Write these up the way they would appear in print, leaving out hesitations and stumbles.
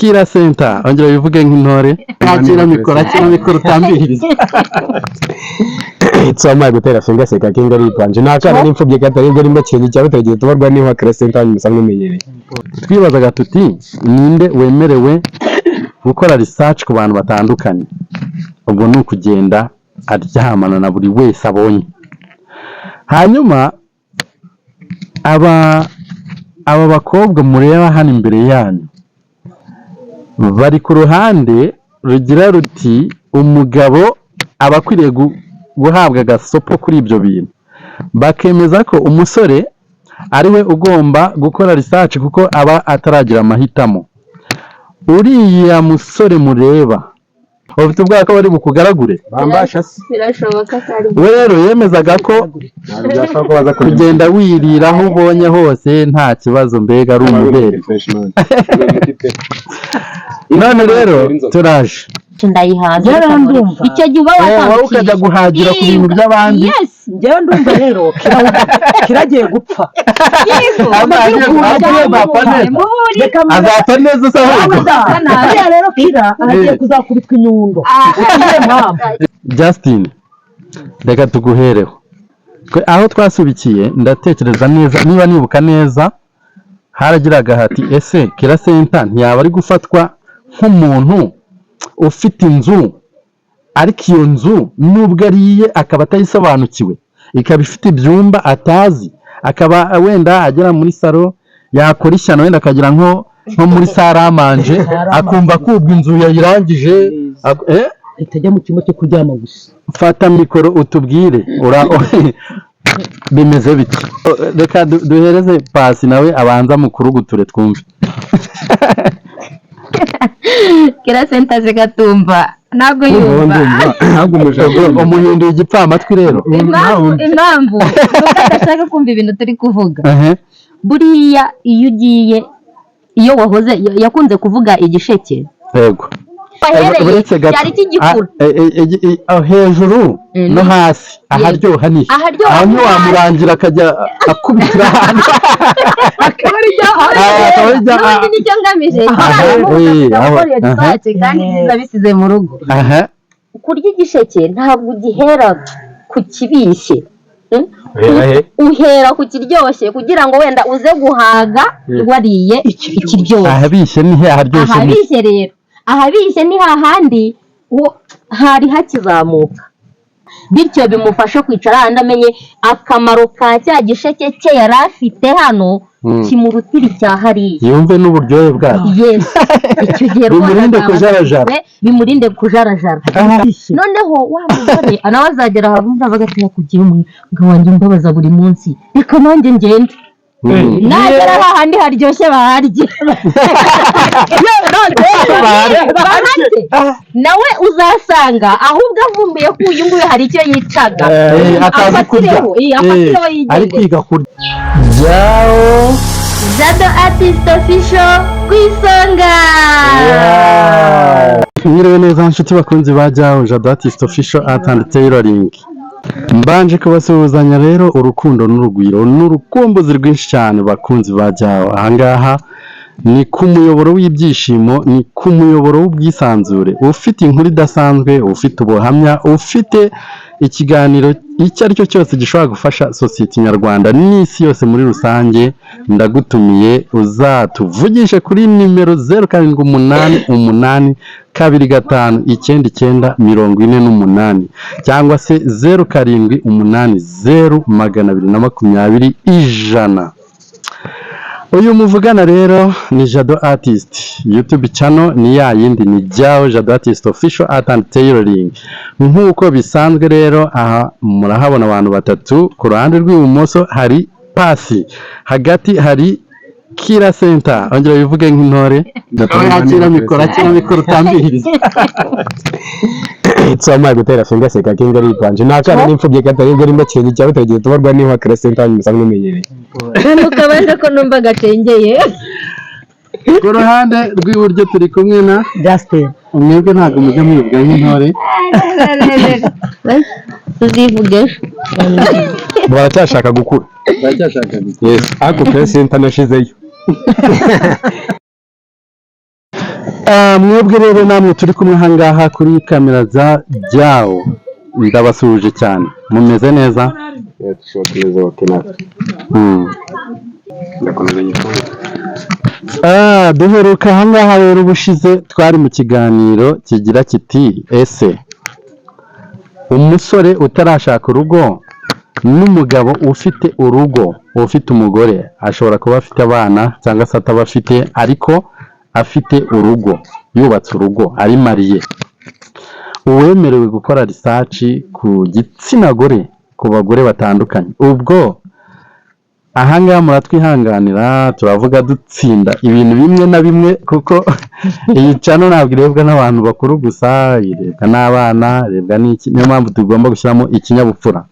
Kira Center, ongera wivuge nk'intore. Akira mikoro, akira mikoro, utambihiriza. Wampaye gutera finga seka kinga ari ipanje nta kana n'imfubyi kataribwo rimwe kirenge cya butagiye tubarwa niba Kira Center musanzwe mumenyereye. Twibazaga tuti: ninde wemerewe gukora research ku bantu batandukanye? Ubwo ni ukugenda aryamana na buri wese abonye. Hanyuma aba bakobwa mureba hano imbere yanyu bari ku ruhande rugira ruti: umugabo aba akwiriye guhabwa agasopo kuri ibyo bintu, bakemeza ko umusore ari we ugomba gukora research kuko aba ataragira amahitamo. Uriya musore mureba ufite ubwoba ko bari bukugaragure. Bambasha se. Birashoboka ko ari We rero yemezaga ko Ntabwo byashoboka ko baza kugenda wirira aho ubonye hose nta kibazo, mbega ari umubere. None rero turaje. Ndayihaza. Njyewe ndumva. Icyo gihe uba Wowe ukajya guhagira ku bintu by'abandi. Yes. Njyewe ndumva rero kiragiye gupfa. Yego. Agiye gupfa neza. Reka Azapfa neza se ahubwo? Buriya rero Kira aragiye kuzakubitwa inyundo. Niyo mpamvu. Justin, reka tuguhereho. Twe aho twasubikiye, ndatekereza neza, niba nibuka neza, haragiraga hati: ese Kira Center ntiyaba ari gufatwa nk'umuntu ufite inzu, ariko iyo nzu nubwo ari iye akaba atayisobanukiwe, ikaba ifite ibyumba atazi, akaba wenda agera muri salo yakora ishyano, wenda akagera nko muri salle à manger, akumva kubwa inzu yayirangije? Ahita ajya mu cyumba cyo kuryama gusa. Fata mikoro utubwire ura bimeze bite. Reka duhereze pasi nawe abanza mukuruguture twumve. Kira Center zikatumva, ntabwo yumva. Ntabwo umujago. Umuhinduye igipfamatwi rero. Impamvu ni uko adashaka kumva ibintu turi kuvuga. Ehe. Buriya iyo ugiye, iyo wahoze, yakunze kuvuga igisheke wahereye Uretse gato. Cyari kigikura. Ah, aho hejuru no hasi aharyoha ni Aharyoha aho ni hasi. Ntiwamurangira akajya akubitira ahantu. Akaba ari ryo. Ah, akaba ari ryo. N'ubundi nicyo ngamije. Aha. Kandi byiza bisize mu rugo. Kurya igisheke ntabwo ugihera ku kibishye. Uhera he? Uhera ku kiryoshye kugira ngo wenda uze guhaga wariye ikiryoshye. Ahabishye ni he? Aharyoshye ni he? Ahabishye rero, ahabishye ni hahandi hari hakizamuka, bityo bimufasha kwicara ahandi amenye akamaro ka cya gisheke cye yari afite hano, kimurutira icya hariya. Yumve n'uburyohe bwacyo. Yes, icyo gihe rwose Bimurinde azaba kujarajara. ashyizwe, bimurinde kujarajara. Noneho wa mugore nawe azagera ahantu avuga ati: kugira umugabo wanjye umbabaza buri munsi, reka nanjye ngende. Nagera hahandi haryoshye baharye, baharye, nawe uzasanga ahubwo avumbuye ko uyu nguyu hari icyo yicaga. Atazi kurya. Afatireho, afatireho Ari yigendere. kwiga kurya Jyawo. Jado Artist Official ku isonga. Mwiriwe neza nshuti bakunzi ba Jyawo, Jado Artist Official Art and Tailoring. Mbanje kubasuhuzanya rero urukundo n'urugwiro n'urukumbuzi rwinshi cyane. Bakunzi ba Jyawo, ahangaha ni ku muyoboro w'ibyishimo, ni ku muyoboro w'ubwisanzure. Ufite inkuru idasanzwe, ufite ubuhamya, ufite ikiganiro icyo ari cyo cyose gishobora gufasha sosiyete nyarwanda n'isi yose muri rusange, ndagutumiye uzatuvugishe kuri nimero 0788259948 cyangwa se 0780220100. Uyu muvugana rero ni Jado Artist. YouTube channel ni ya yindi, ni Jyawo Jado Artist Official Art and Tailoring. Nk'uko bisanzwe rero, aha murahabona abantu batatu. Ku ruhande rw'ibumoso hari Pasi, hagati hari Kira Center, ongera wivuge nk'intore. Akira mikoro, akira mikoro, utambihiriza. Wampaye gutera finga seka kinga ari ipanje nta kana n'imfubyi kataribwo rimwe kirenge cya butagiye tubarwa niba Kira Center musanzwe mumenyereye. Ntukabanje ko numva gacengeye. Ku ruhande rw'iburyo turi kumwe na Justin. Mwebwe ntabwo mujya mwivuga nk'intore. Tuzivuge ejo. Baracyashaka gukura. Baracyashaka gukura. Yes, ariko Kira Center nashizeyo. Mwebwe rero namwe turi kumwe ahangaha kuri kamera za Jyawo, ndabasuhuje cyane, mumeze neza? Dushobora kumeza bake natwe. Ndakomeza nyifunge. Duheruka ahangaha rero ubushize twari mu kiganiro kigira kiti: ese umusore utarashaka urugo n'umugabo ufite urugo, ufite umugore, ashobora kuba afite abana cyangwa se ataba afite, ariko afite urugo, yubatse urugo, ari marié, uwemerewe gukora research ku gitsina gore, ku bagore batandukanye? Ubwo ahangaha muratwihanganira, turavuga dutsinda ibintu bimwe na bimwe, kuko iyi channel ntabwo irebwa n'abantu bakuru gusa, irebwa n'abana, irebwa n'iki. Niyo mpamvu tugomba gushyiramo ikinyabupfura.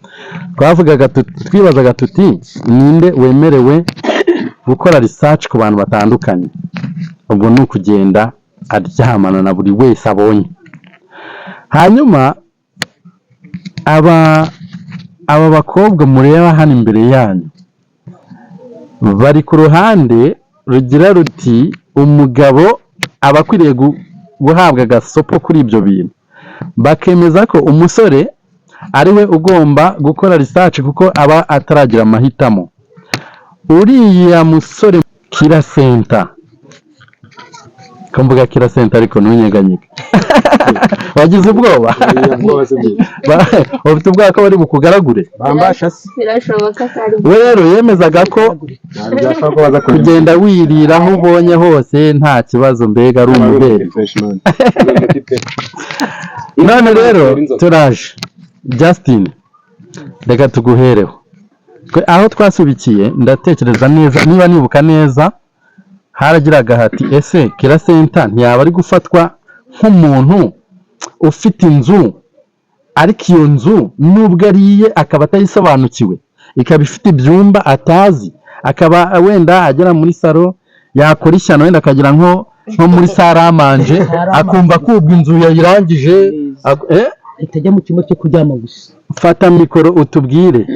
Twavugaga twibazaga tuti: ninde wemerewe gukora research ku bantu batandukanye? Ubwo ni ukugenda aryamana na buri wese abonye. Hanyuma aba bakobwa mureba hano imbere yanyu bari ku ruhande rugira ruti: umugabo aba akwiriye guhabwa agasopo kuri ibyo bintu, bakemeza ko umusore ari we ugomba gukora research kuko aba ataragira amahitamo. Uriya musore Kira Center, ko mvuga Kira Center ariko ntunyeganyege, wagize ubwoba? Ufite ubwoba ko bari bukugaragure? Bambasha se. Birashoboka ko ari We rero yemezaga ko Ntabwo byashoboka ko baza kureba. kugenda wirira aho ubonye hose nta kibazo, mbega ari umubyeyi. None rero turaje, Justin, reka tuguhereho. Twe aho twasubikiye, ndatekereza neza, niba nibuka neza, haragiraga hati: ese Kira Center ntiyaba ari gufatwa nk'umuntu ufite inzu, ariko iyo nzu nubwo ari iye akaba atayisobanukiwe, ikaba ifite ibyumba atazi, akaba wenda agera muri salon yakora ishyano, wenda akagera nko muri salle à manger, akumva kubwa inzu yayirangije? Ahita ajya mu cyumba cyo kuryama gusa. Fata mikoro utubwire,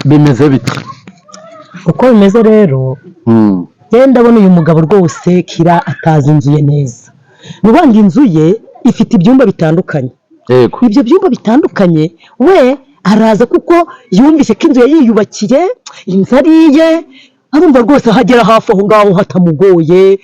bimeze bite? Uko bimeze rero, njyewe ndabona uyu mugabo rwose Kira atazi inzu ye neza. Ni ukuvuga ngo inzu ye ifite ibyumba bitandukanye. Ibyo byumba bitandukanye, we araza kuko yumvise ko inzu yayiyubakiye, inzu ari iye, arumva rwose aho agera hafi aho ngaho hatamugoye,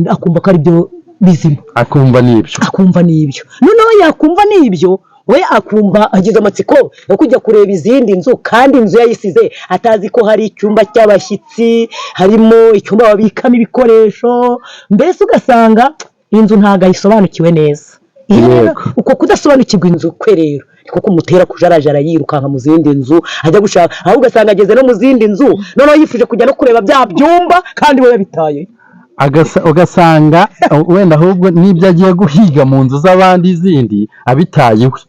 akumva ko ari byo bizima. Akumva n'ibyo. Akumva n'ibyo. Noneho yakumva n'ibyo, we akumva agize amatsiko yo kujya kureba izindi nzu, kandi inzu yayisize atazi ko hari icyumba cy'abashyitsi, harimo icyumba babikamo ibikoresho, mbese ugasanga inzu ntabwo ayisobanukiwe neza. Iyo rero uko kudasobanukirwa inzu kwe rero niko kumutera kujarajara yirukanka mu zindi nzu ajya gushaka, aho ugasanga ageze no mu zindi nzu, noneho yifuje kujya no kureba bya byumba kandi we yabitaye. Ugasanga wenda ahubwo n'ibyo agiye guhiga mu nzu z'abandi zindi abitaye iwe.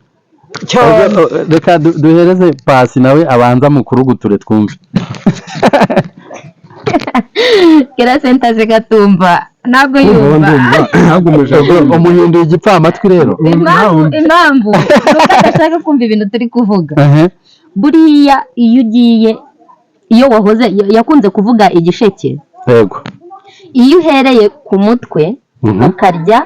Cyane. Reka duhereze pasi nawe abanza mukuruguture twumve. Kira Center zikatumva, ntabwo yumva. Ntabwo umujaga. Umuhinduye igipfamatwi rero. Impamvu ni uko adashaka kumva ibintu turi kuvuga. Buriya iyo ugiye, iyo wahoze, yakunze kuvuga igisheke, iyo uhereye ku mutwe ukarya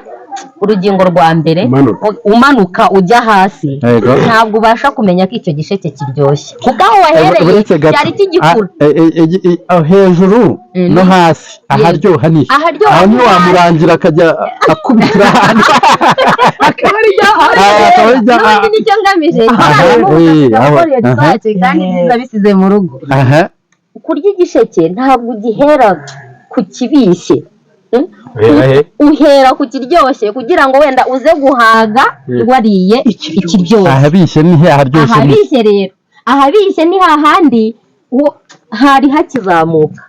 urugingo rwa mbere, Umanuka. umanuka ujya hasi, ntabwo ubasha kumenya ko icyo gisheke kiryoshye, kuko aho wahereye Uretse gato. cyari kigikura. Hejuru no hasi aharyoha ni Aharyoha aho ni hasi. Ntiwamurangira akajya akubitira ahantu. Akaba ari rya Akaba ari N'ubundi nicyo ngamije. Gukora iyo gisake kandi byiza bisize mu rugo. Kurya igisheke ntabwo ugihera ku kibishye. Uhera he? Uhera ku kiryoshye kugira ngo wenda uze guhaga wariye ikiryoshye. Ahabishye ni he? Aharyoshye ni he? Ahabishye rero, ahabishye ni hahandi hari hakizamuka,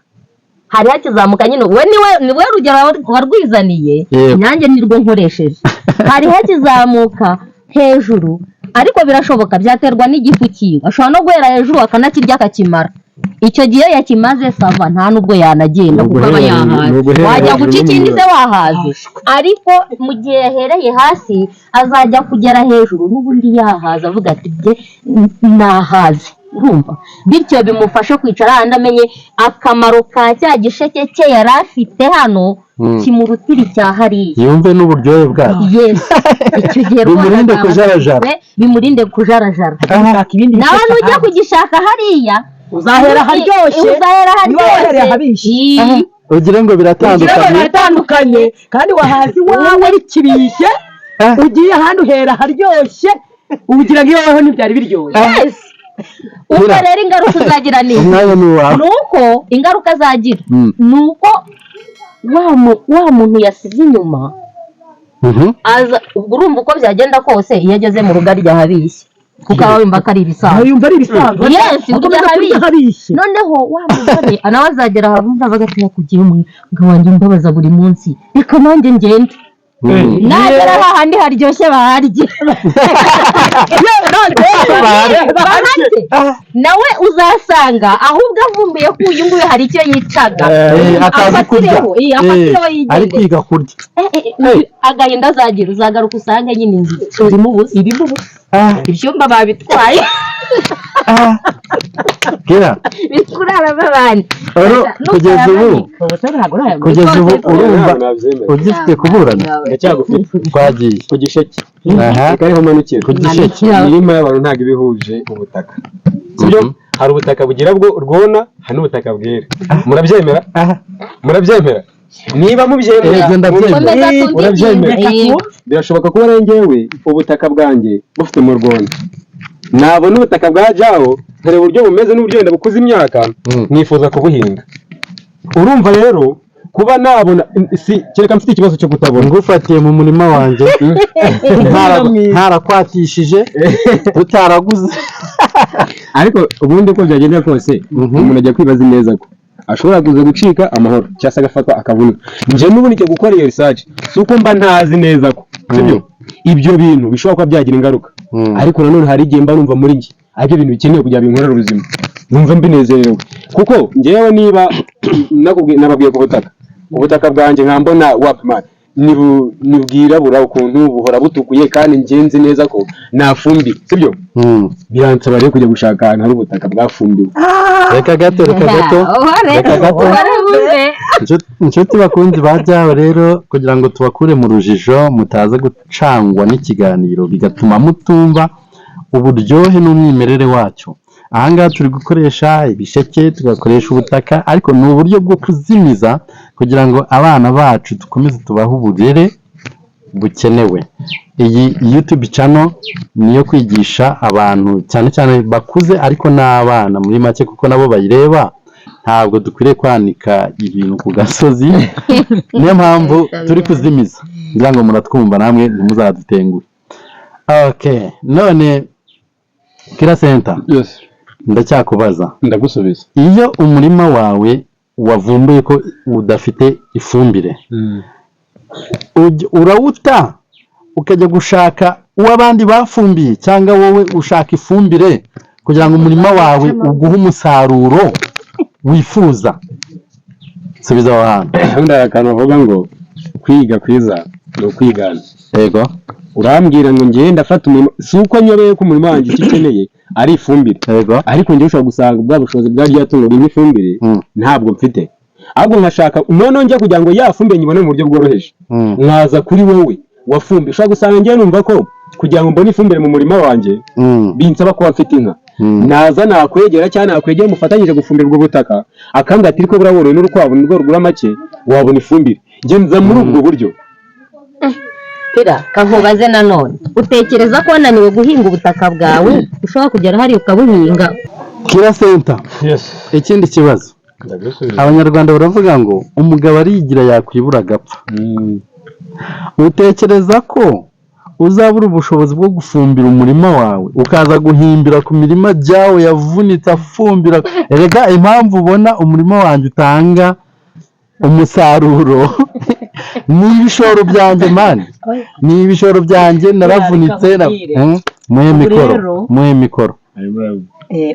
hari hakizamuka nyine. We niwe rugero warwizaniye, nanjye nirwo nkoresheje. Hari hakizamuka hejuru, ariko birashoboka byaterwa n'igifu cyiwe, ashobora no guhera hejuru akanakirya akakimara. Icyo gihe yakimaze, ça va, nta nubwo yanagenda Ni kuko aba yahaze. Ni uguhera Wajya hejuru guca ikindi se n'umuriro. wahaze? Ariko mu gihe yahereye hasi, azajya kugera hejuru n'ubundi yahaze, avuga ati: bye nahaze. Urumva, bityo bimufasha kwicara ahandi amenye akamaro ka cya gisheke cye yari afite hano, kimurutira icya hariya. Yumve n'uburyohe bwacyo. Yes, icyo gihe rwose Bimurinde azaba kujarajara. atunzwe, bimurinde kujarajara. Gushaka ibindi Nawe bisheke nujya ahandi. kugishaka hariya, Uzahera aharyoshye. Uzahera Niba wahereye aharyoshye. ahabishye. Ii. Ugire ngo Ugira ngo biratandukanye. biratandukanye, kandi wahazi iwawe bikibishye, ugiye ahandi uhera aharyoshye, ugira ngo iwawe ntibyari biryoshye. Yes. Ubwo Mira. rero ingaruka uzagira ni izi. Umwanya ni uwawe. Ni uko ingaruka azagira ni uko wa muntu yasize inyuma aza, ubwo urumva uko byagenda kose, iyo ageze mu rugo arya ahabishye, kuko aba yumva ko ari ibisanzwe. Yumva ari ibisanzwe. Yes, urya Akomeza kurya ahabishye. ahabishye. Noneho wa mugore nawe azagera ahantu avuga ati: "Kugira umugabo wanjye mbabaza buri munsi, reka nanjye ngende." Nagera hahandi haryoshye baharye, baharye. Nawe uzasanga ahubwo avumbuye ko uyu nguyu hari icyo yicaga. Atazi kurya. Afatireho, afatireho Ari yigendere. kwiga kurya. Agahinda azagira, uzagaruka usange nyine inzu irimo ubusa, Irimo ubusa. Ibyumba babitwaye. Kira bikuraramo abandi. Oro, kugeza ubu Ntabwo ntabwo kugeza ubu urumva Ntabwo nabyemera. ugifite kuburana? Ndacyagufite. Twagiye. Ku gisheke. Aha. Reka ariho manukira. Ku gisheke. Imirima y'abantu ntabwo iba ihuje ubutaka, sibyo? Hari ubutaka bugira bwo rwona, hari n'ubutaka bwera. Murabyemera? Murabyemera? Niba mubyemera, Ibyo ndabyemera. Komeza twumve. Urabyemera? Ingingo. Birashoboka kuba ari njyewe ubutaka bwanjye bufite mu rwona, nabona ubutaka bwa jawo nkareba uburyo bumeze n'uburyo wenda bukuze imyaka, nifuza kubuhinga. Urumva rero kuba nabona, si kereka mfite ikibazo cyo kutabona. Ngufatiye mu murima wanjye ntarakwatishije, tutaraguze. Ariko ubundi uko byagenda kose, umuntu ajya kwibaza neza ko ashobora kuza gucika amahoro cyangwa se agafatwa akavunwa. Njye n'ubundi njya gukora iyo research, si uko mba ntazi neza ko sibyo ibyo bintu bishobora kuba byagira ingaruka, ariko nanone hari igihe mba numva muri njye aribyo bintu bikenewe kugira binkorere ubuzima, numva mbinezerewe. Kuko njyewe niba nababwiye ku butaka, ubutaka bwanjye nkambona wapimana ni bwirabura ukuntu buhora butukuye, kandi njye nzi neza ko nafumbire, sibyo? Biransaba rero kujya gushaka ahantu hari ubutaka bwafumbiwe. Reka gato, reka gato, reka gato. Inshuti bakunzi ba byabo rero, kugira ngo tubakure mu rujijo, mutaza gucangwa n'ikiganiro bigatuma mutumva uburyohe n'umwimerere wacyo, ahangaha turi gukoresha ibisheke, tugakoresha ubutaka, ariko ni uburyo bwo kuzimiza kugira ngo abana bacu dukomeze tubahe uburere bukenewe. Iyi YouTube channel ni iyo kwigisha abantu cyane cyane bakuze, ariko n'abana muri make, kuko nabo bayireba. Ntabwo dukwiriye kwanika ibintu ku gasozi, niyo mpamvu turi kuzimiza ngira ngo muratwumva namwe ntimuzadutenguhe. Okay, none Kira Center, Yes. ndacyakubaza. Ndagusubiza. Iyo umurima wawe wavumbuye ko udafite ifumbire, urawuta ukajya gushaka uw'abandi bafumbiye, cyangwa wowe ushaka ifumbire kugira ngo umurima wawe uguhe umusaruro wifuza? Subiza aho hantu. Ubundi hari akantu bavuga ngo kwiga kwiza ni ukwigana. Yego. Urambwira ngo ngewe ndafata umurima, si uko nyobeye ko umurima wanjye icyo ukeneye ari ifumbire, ariko njyewe ushobora gusanga bwa bushobozi bwa rya tungo rimwe ifumbire ntabwo mfite, ahubwo nkashaka noneho njya kugira ngo ya fumbire nyibone mu buryo bworoheje, nkaza kuri wowe wafumbiye. Ushobora gusanga njyewe numva ko kugira ngo mbone ifumbire mu murima wanjye binsaba kuba mfite inka. Naza nakwegera cyangwa nakwegera mufatanyije gufumbira ubwo butaka, akambwira ati: "Ariko buriya woroye n'urukwavu nirwo rugura make, wabona ifumbire." Njye nza muri ubwo buryo. Pira, kankubaze nanone: utekereza ko wananiwe guhinga ubutaka bwawe ushobora kugera hariya ukabuhinga? Kira Center, ikindi kibazo. Ndagusubiza. Abanyarwanda baravuga ngo umugabo arigira yakwibura agapfa. Utekereza ko uzabura ubushobozi bwo gufumbira umurima wawe, ukaza guhimbira ku mirima byawe yavunitse afumbira? Erega impamvu ubona umurima wanjye utanga umusaruro ni ibishoro byanjye, man, ni ibishoro byanjye, naravunitse Reka nkubwire. Muhe Ubu mikoro. rero- Muhe mikoro.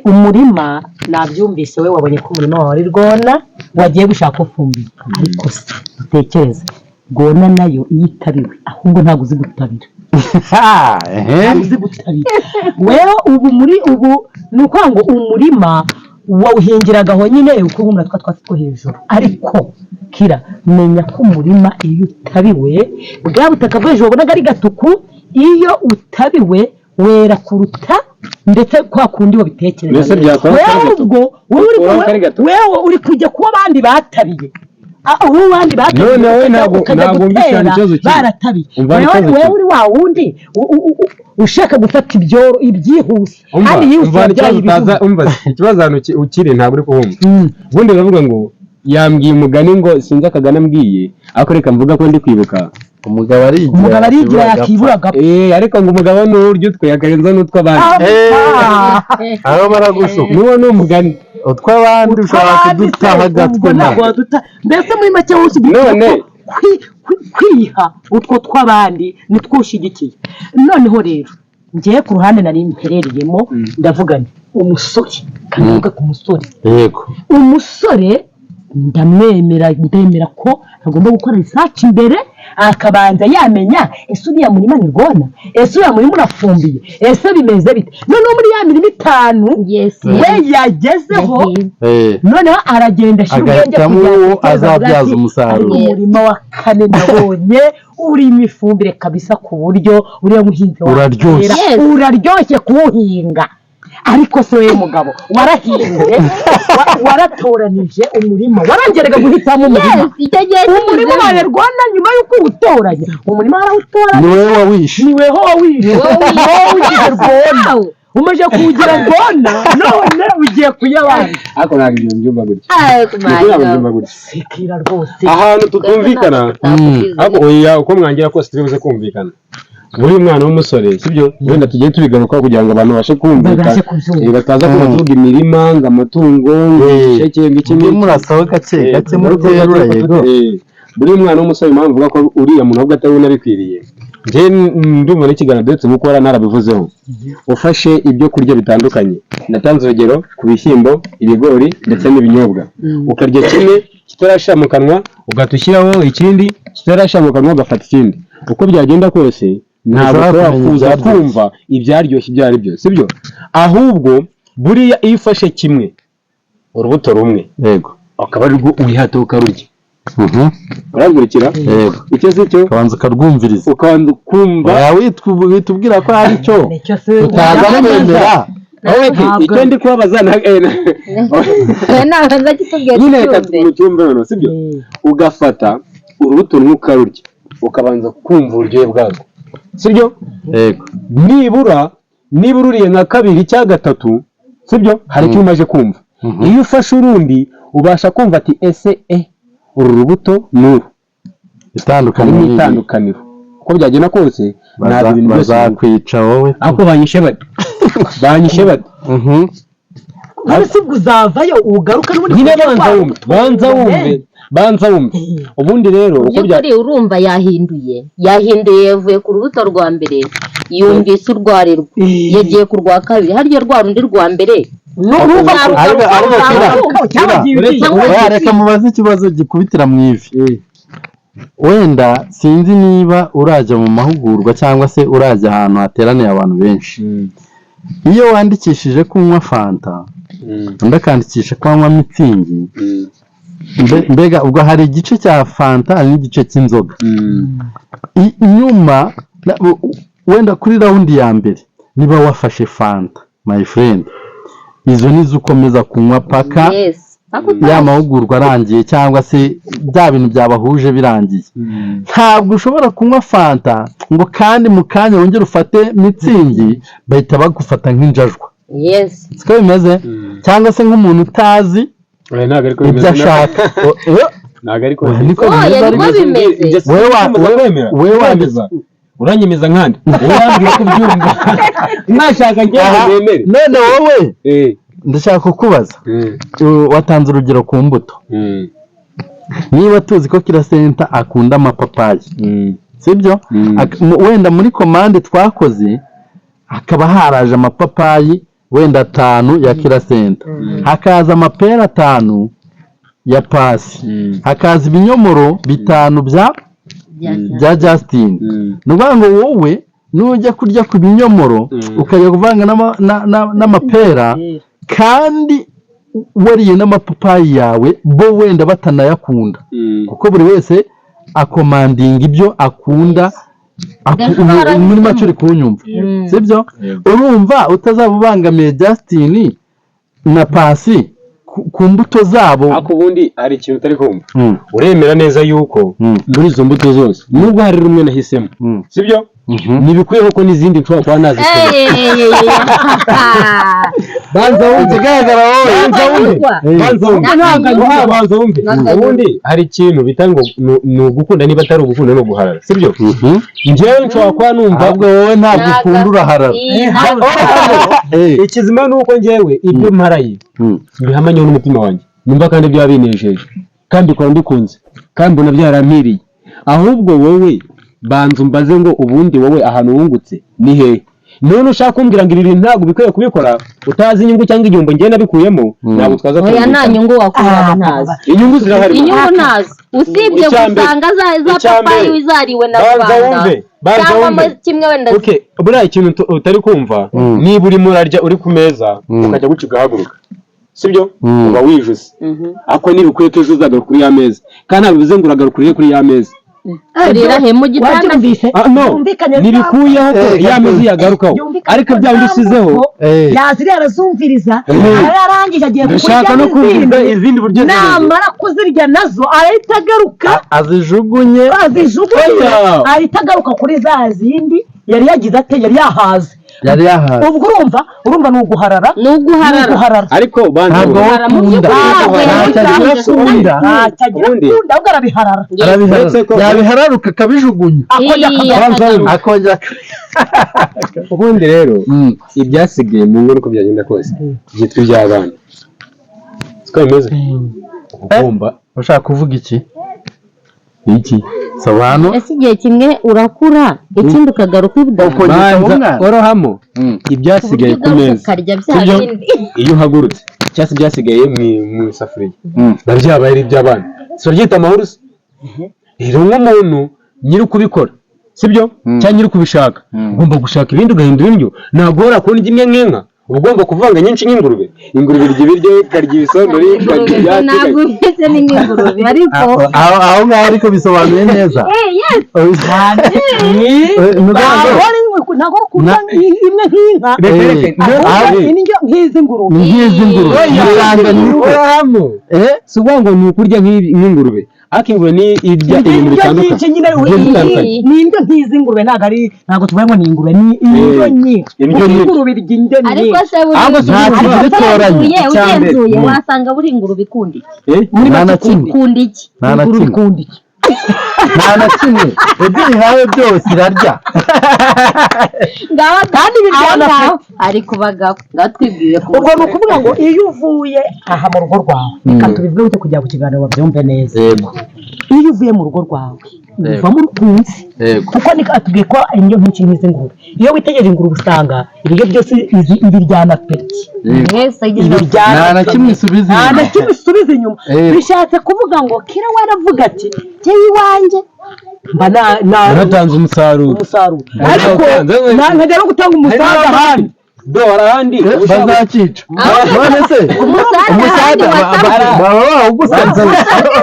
Umurima nabyumvise, we wabonye ko umurima wawe ari rwona, wagiye gushaka ufumbire, ariko se dutekereze rwona nayo iyo itabiwe, ahubwo ntabwo uzi gutabira. Ha, ehe. Ntabwo uzi gutabira. Wewe ubu muri ubu ni ukuvuga ngo umurima wawuhingiragaho nyine ukubumbura twa twatsi two hejuru, ariko kira menya ko umurima iyo utabiwe, bwa butaka bwo hejuru wabonaga ari gatuku, iyo utabiwe wera kuruta ndetse kwa kundi wabitekereza. Mbese byakora Wewe kari gatuku? ubwo wowe uri Ukuraho kari gatuku? Wewe uri kujya kuba abandi batabiye. Ah, ubu abandi batabiye None wowe ukajya ntabwo wumva gutera cyane ikibazo kiri. baratabiye. Umva Wewe ikibazo wewe kiri. uri wa wundi ushaka gufata ibyoro ibyihuse, Umva, kandi yihuse umva wabyaye ikibazo utaza ibihumbi. Umva ikibazo ahantu ukiri ntabwo uri kuhumva. Ubundi baravuga ngo yambwiye umugani ngo sinzi akagana ambwiye, ariko reka mvuga ko ndi kwibuka. Umugabo arigira. Umugabo arigira yakibura. Yakibura agapfa. Eh, ariko ngo umugabo ni urya utwe akarenza n'utw'abandi. Aho baragushuka. N'uwo ni umugani. Utw'abandi ushobora Utw'abandi se, kudutaha ubwo agatwe. ntabwo waduta. Mbese muri make wowe ushyigikiye None. ko kwiha utwo tw'abandi nitwo ushyigikiye. Noneho rero ngewe ku ruhande nari mperereyemo, ndavuga nti umusore, kandi mvuga ku musore, umusore ndamwemera, ndemera ko agomba gukora research imbere, akabanza yamenya: ese uriya murima ni rwona? Ese uriya murima urafumbiye? Ese bimeze bite? Noneho muri ya mirima itanu we yagezeho, noneho aragenda ashyira ubwenge Agahitamo kugira ngo uwo atekereze, avuga azabyaza ati, umusaruro. "Ariko umurima wa kane nabonye urimo ifumbire kabisa, ku buryo uriya muhinzi wa Uraryoshye. Uraryoshye kuwuhinga." Ariko se wowe mugabo warahinze, waratoranije umurima, warangeraga guhitamo umurima? Yes, icyo gihe Umurima kigeze. wawe rwanda, nyuma y'uko uwutoranya, umurima warawutoranya. Ni wowe wawishe. Ni weho wawishe. Wowe wishe. Wowe ugize rwona, umaze kuwugira rwona, none ugiye kuyabana. Ariko ntabwo ibyo mbyumva gutya. Ariko Ntabwo ntabwo mbyumva gutya. Sikira rwose. Ahantu tutumvikana, ariko oya, uko mwangira kose turi buze kumvikana. Buri mwana w'umusore, sibyo? Wenda tugiye tubigarukaho kugira ngo abantu babashe kumvikana. Babashe kubyumva. Bataza kuba tuvuga imirima, ngo amatungo, ngo ibisheke, ngo iki Mujye n'iki. murasaho gake gake muterura, yego. Buri mwana w'umusore, impamvu mvuga ko uriya muntu ahubwo atari we unabikwiriye, njye ndumva n'ikiganiro duherutse gukora narabivuzeho. Ufashe ibyo kurya bitandukanye, natanze urugero ku bishyimbo, ibigori ndetse n'ibinyobwa, ukarya kimwe kitarashira mu kanwa ugahita ushyiraho ikindi, kitarashira mu kanwa ugafata ikindi, uko byagenda kose ntabwo Ntushobora ushobora kumenya kuza ibyaryoshye. kumva ibyaryoshye ibyo ari byo, sibyo? Ahubwo buriya iyo ufashe kimwe, urubuto rumwe, akaba arirwo wihata ukarurya, urankurikira? Yego. Icyo si cyo? Ukabanza ukarwumviriza. Ukabanza ukumva. Oya, witubwira ko ari cyo Nicyo se? utaza kwemera. Okay, Ntabwo- icyo ndi kubabaza Ntabwo kitubwiye. Nyine reka tucyumve. mu cyumba noneho, sibyo? Ugafata urubuto rumwe ukarurya, ukabanza kumva uburyohe bwarwo, sibyo? Yego. Nibura niba ururiye nka kabiri cyangwa gatatu, sibyo, hari icyo umaze kumva. Iyo ufashe urundi ubasha kumva ati ese uru rubuto ni uru. Itandukaniro Harimo ni iri. itandukaniro. Uko byagenda kose ntabwo ibintu byose Bazakwica wowe. Ariko banyishe bate? Banyishe bate? None se ubwo uzavayo ugaruka n'ubundi Nyine kujya banza kwa- wumve, banza wumve, banza wumve. Ubundi rero uko bya By'ukuri urumva yahinduye, yavuye ku rubuto rwa mbere, yumvise urwo ari rwo, yagiye ku rwa kabiri, harya rwa rundi rwa mbere N'urumva ko Ariko cyangwa Kira, ugiye Cyangwa oya, reka mubaze ikibazo gikubitira mu ivi. Wenda sinzi niba urajya mu mahugurwa cyangwa se urajya ahantu hateraniye abantu benshi, iyo wandikishije kunywa fanta, undi akandikisha kunywa Mützig, mbega ubwo hari igice cya fanta, hari n'igice cy'inzoga. Inyuma wenda kuri round ya mbere niba wafashe fanta, my friend, izo nizo ukomeza kunywa paka Yes. ya mahugurwa arangiye cyangwa se bya bintu byabahuje birangiye. Ntabwo ushobora kunywa fanta ngo kandi mu kanya wongere ufate Mützig, bahita bagufata nk'injajwa. Siko bimeze, cyangwa se nk'umuntu utazi Oya, ntabwo ariko ibyo bimeze. ashaka. Ntabwo ariko Oya, niko Oya, bimeze. niko Ariko bimeze. Wewe Uranyemeza nkande wowe wambwira ko ubyumva, mwashaka njyewe Aha, nemere. None wowe ndashaka kukubaza, watanze urugero ku mbuto. Niba tuzi ko Kira Center akunda amapapayi, sibyo? Wenda muri commande twakoze hakaba haraje amapapayi wenda atanu ya Kira Center, hakaza amapera atanu ya Pasi, hakaza ibinyomoro bitanu bya Justin, ni ukuvuga ngo wowe Nujya kurya ku binyomoro, ukajya kuvanga n'amapera, kandi wariye n'amapapayi yawe, bo wenda batanayakunda, kuko buri wese akomandinga ibyo akunda. Ndashobora Muri make uri kunyumva, sibyo? Urumva utazaba ubangamiye Justin na Pasi ku mbuto zabo? Ariko ubundi hari ikintu utari kumva. Uremera neza yuko muri izo mbuto zose, nubwo hari rumwe nahisemo, sibyo, ntibikwiye ko n'izindi nshobora kuba nazisoma. Banza wumve. Ikigaragara wowe Banza wumve. Banza wumve. Ntabwo. Banza wumve. Ubundi hari ikintu bita ngo ni ugukunda, niba atari ugukunda ni uguharara, sibyo? Njyewe nshobora kuba numva Ahubwo wowe ntabwo ukunda, uraharara. Ikizima ni uko njyewe ibyo mparaye bihamanye n'umutima wanjye, numva kandi byaba binejeje, kandi bikora mbikunze, kandi mbona byarampiriye. Ahubwo wowe banza umbaze ngo ubundi wowe ahantu wungutse ni hehe? None ushaka kumbwira ngo ibi bintu ntabwo bikwiye kubikora, utazi inyungu cyangwa igihombo njye nabikuyemo, ntabwo twaza Oya, nta kumvikana. nyungu wakuramo ntazi. Inyungu zirahari. Inyungu ntazo, usibye Icya mbere. gusanga za Icya papayi mbere. zariwe na Banza rubanda wumve, banza cyangwa wumve. mo kimwe wenda. Okay, buriya ikintu utari kumva, niba urimo urarya uri ku meza, ukajya guca ugahaguruka, sibyo, uba wijuse. Ariko ntibikwiye ko ejo uzagaruka kuri ya meza, kandi ntabwo bivuze ngo uragaruka urire kuri ya meza. Urira he? Mu gitanda? Wabyumvise? Ah, no. Byumvikane. Ntibikuyeho ko ya meza uyagarukaho, Byumvikane ariko ko bya bindi za usizeho. mbuto yaziriye arazumviriza, arangije agiye Ndashaka kurya no kumva n'izindi. Izindi buryo zimeze. Namara kuzirya nazo arahita agaruka Azijugunye. azijugunye. Oya. Ahita agaruka kuri za zindi yari yagize ate? Yari yahaze. Yari yahaze. Ubwo urumva ni uguharara. Ni uguharara. Ni uguharara. Ariko banza Ntabwo wumve. wowe Mu ukunda. by'ukuri ntabwo Ntacyo agira akunda. Ntacyo agira Ubundi- akunda, ahubwo arabiharara. Arabiharara. Uretse ko- Yabihararuka akabijugunya. Akongera Iya, akagaruka. akagaruka. Akongera Ubundi rero ibyasigaye mu ngo, uko byagenda kose byitwa iby'abana, siko bimeze? Ugomba Ushaka kuvuga iki? Iki? Sobanura. Ese igihe kimwe urakura, ikindi ukagaruka ubwa Ukongera Banza umwana. orohamo ibyasigaye ku ugaruka meza, ukarya bya sibyo? bindi. Iyo uhagurutse cyangwa se ibyasigaye mu isafuriya biba byabaye ari iby'abana, si babyita amahoro se? Rero nk'umuntu nyiri kubikora, sibyo, cyangwa nyiri kubishaka, ugomba gushaka ibindi ugahindura indyo. Ntabwo uhora kubona imwe nk'inka, uba ugomba kuvanga nyinshi nk'ingurube. Ingurube irya ibiryo, ikarya ibisondori, ikarya Ingurube ibyatsi. ntabwo imeze ni nk'ingurube, ariko Aho ngaho ariko bisobanuye neza. Yes. Ni ukuvuga ngo Ntabwo ukunda imwe nk'inka, Reka reka. ahubwo indyo nk'izi ngurube. Ni nk'izi ngurube. Usanga ni Orohamo. Si ukuvuga ngo ni ukurya nk'ingurube, ariko ingurube ni irya ibintu Indyo bitandukanye. nyinshi nyine. Bigiye bitandukanye. Ni indyo nk'izi ngurube, ntabwo ari, ntabwo tuvuga ngo ni ingurube, ni indyo nyinshi. Indyo Kuko nyinshi. ingurube irya indyo Ariko nyinshi. se buri Ahubwo si Nta ingurube. kintu gitoranya. ugenzuye Icya mbere. ugenzuye wasanga buri ingurube ikunda iki? Eh? Nta na kimwe. Ikunda iki? Nta na Ingurube kimwe. ikunda iki? Nta na kimwe, ibyo uyihaye byose irarya. Ngaho Kandi biryana. Aho ngaho ari ku bagabo, ngaho twibwire ku Ubwo ni ukuvuga ngo iyo uvuye aha mu rugo rwawe, reka tubivuge gutyo kugira ngo ikiganiro babyumve neza, iyo uvuye mu rugo rwawe uvamo urukunzi, kuko ni atubwiye ko indyo nyinshi nk'izi ngurube. Iyo witegereje ingurube usanga ibiryo byose izi ibiryana peti. Mwese agize Ibiryana. Nta na kimwe isubiza Nta na inyuma. kimwe isubiza inyuma. Bishatse kuvuga ngo kira waravuga ati jyewe iwanjye mba na Yaratanze umusaruro. Umusaruro, ariko Yaratanze. nkajya no gutanga umusaruro ahandi. Do hari ahandi Bazakica none se? Umusada ahandi Umusada wasabwe. baba bawugusabye.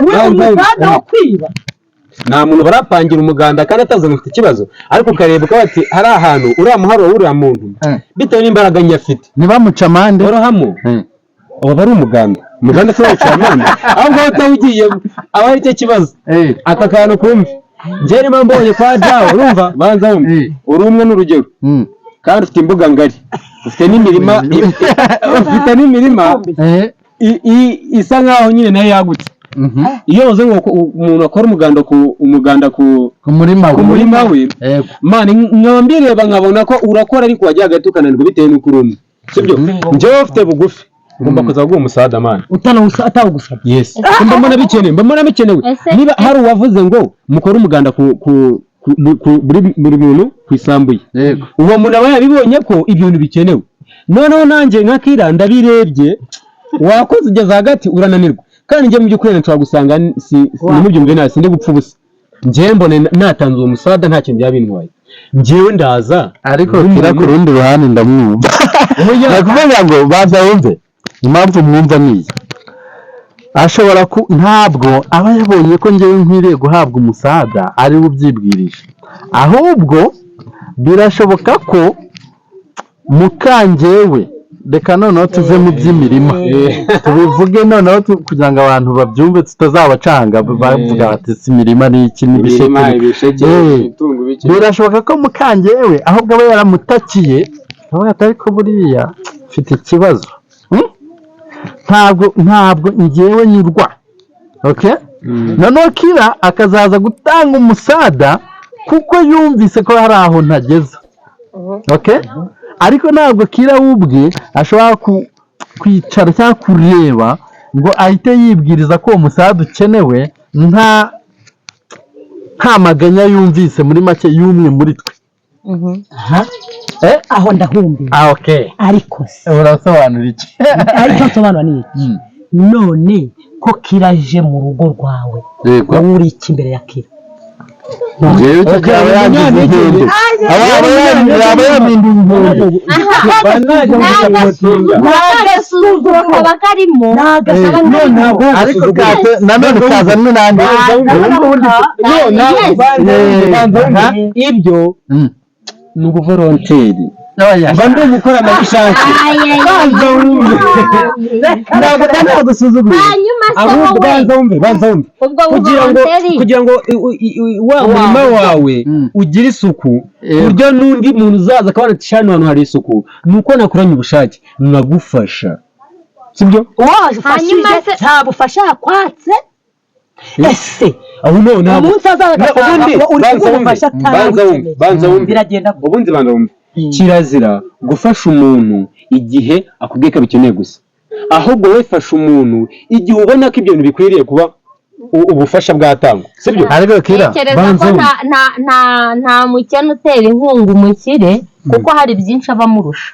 We umusada wo kwiba. Nta muntu barapangira umuganda kandi atazi ngo ufite ikibazo, ariko ukareba ukavuga ati hari ahantu uriya muharuro w'uriya muntu, bitewe n'imbaraga nke afite, Ntibamuce amande. Orohamo. Waba ari umuganda, umuganda se wawuciye amande? Aho ngaho utawugiyemo aba ari cyo kibazo. Aka kantu kumve, njyewe niba mbonye kwa dawe, urumva, banza wumve, uri umwe n'urugero, kandi ufite imbuga ngari, ufite n'imirima isa nkaho nyine nayo yagutse. Iyo bavuze ngo umuntu akora umuganda ku Ku murima we. Ku murima we, man, nkaba mbireba nkabona ko urakora, ariko wajya hagati ukananirwa bitewe n'uko uri umwe, sibyo? Njyewe ufite bugufi ngomba kuza guha umusada, man. Atawugusabye. Yes, mba mbona bikenewe, mba mbona bikenewe. Niba hari uwavuze ngo mukore umuganda ku buri muntu ku isambu ye, uwo muntu aba yabibonye ko ibyo bintu bikenewe. Noneho nanjye nka Kira ndabirebye, wakoze ugeze hagati urananirwa, kandi njye mu by'ukuri nshobora gusanga si ntimubyumve nabi, sindi gupfa ubusa. Njyewe mbone natanze uwo musada, nta kintu byaba bintwaye. Njyewe ndaza Ariko nk'umuntu- Kira ku rundi ruhande ndamwumva. Oya. Nakuvuga ngo baza wumve impamvu mwumva niyi ashobora ku ntabwo aba yabonye ko njyewe nkwiriye guhabwa umusada ari we ubyibwirije, ahubwo birashoboka ko mukangewe. Reka noneho tuve mu by'imirima, tubivuge noneho kugira ngo abantu babyumve, tutazabacanga bavuga bati si imirima ni iki n'ibisheke. Imirima, ibisheke, imitungo bike. Birashoboka ko mukangewe ahubwo aba yaramutakiye, akavuga ati: "Ariko buriya mfite ikibazo. Ntabwo ngewe nyurwa." Okay, noneho Kira akazaza gutanga umusada kuko yumvise ko hari aho ntageza. Okay, ariko ntabwo Kira we ubwe ashobora kwicara cyangwa kureba ngo ahite yibwiriza ko uwo musada ukenewe nta maganya yumvise muri make y'umwe muri twe. Aha. Eh? Aho ndahumbiye. Ah, okay. Ariko se Urasobanura iki? Ariko nsobanura ni iki? None ko Kiraje mu rugo rwawe, wowe uri iki imbere ya Kira? Njyewe icyo gihe aba yangize inkende, aba yampinduye inkende. N'agasuzuguro kaba karimo. Ariko kate nanone kazanwe n'andi. Ibyo ni ubuvolonteri. Oya. Mba ndi umukoranabushake. Banza wumve, ntabwo ntabwo gusuzugura. Hanyuma se Ahubwo wowe banza wumve, banza wumve. Ubwo Kugira ngo buvolonteri kugira ngo wa murima wawe ugire isuku, ku buryo n'undi muntu uzaza akabona ati: "Shano, hano hari isuku," ni uko nakoranye ubushake nkagufasha, sibyo? Uwo wafashije Hanyuma se- nta bufasha yakwatse ese? Aho no ntabwo Umunsi azaza agasanga ubundi uri banza wumve, kumufasha banza wumve, atarabukeneye, banza wumve. biragenda gute? Ubundi banza wumve, kirazira gufasha umuntu igihe akubwiye ko abikeneye gusa, ahubwo wowe fasha umuntu igihe ubona ko ibyo bintu bikwiriye kuba ubufasha bwatangwa, sibyo? Ariko Kira Ntekereza ko Banza wumve. nta mukene utera inkunga umukire, kuko hari byinshi aba amurusha.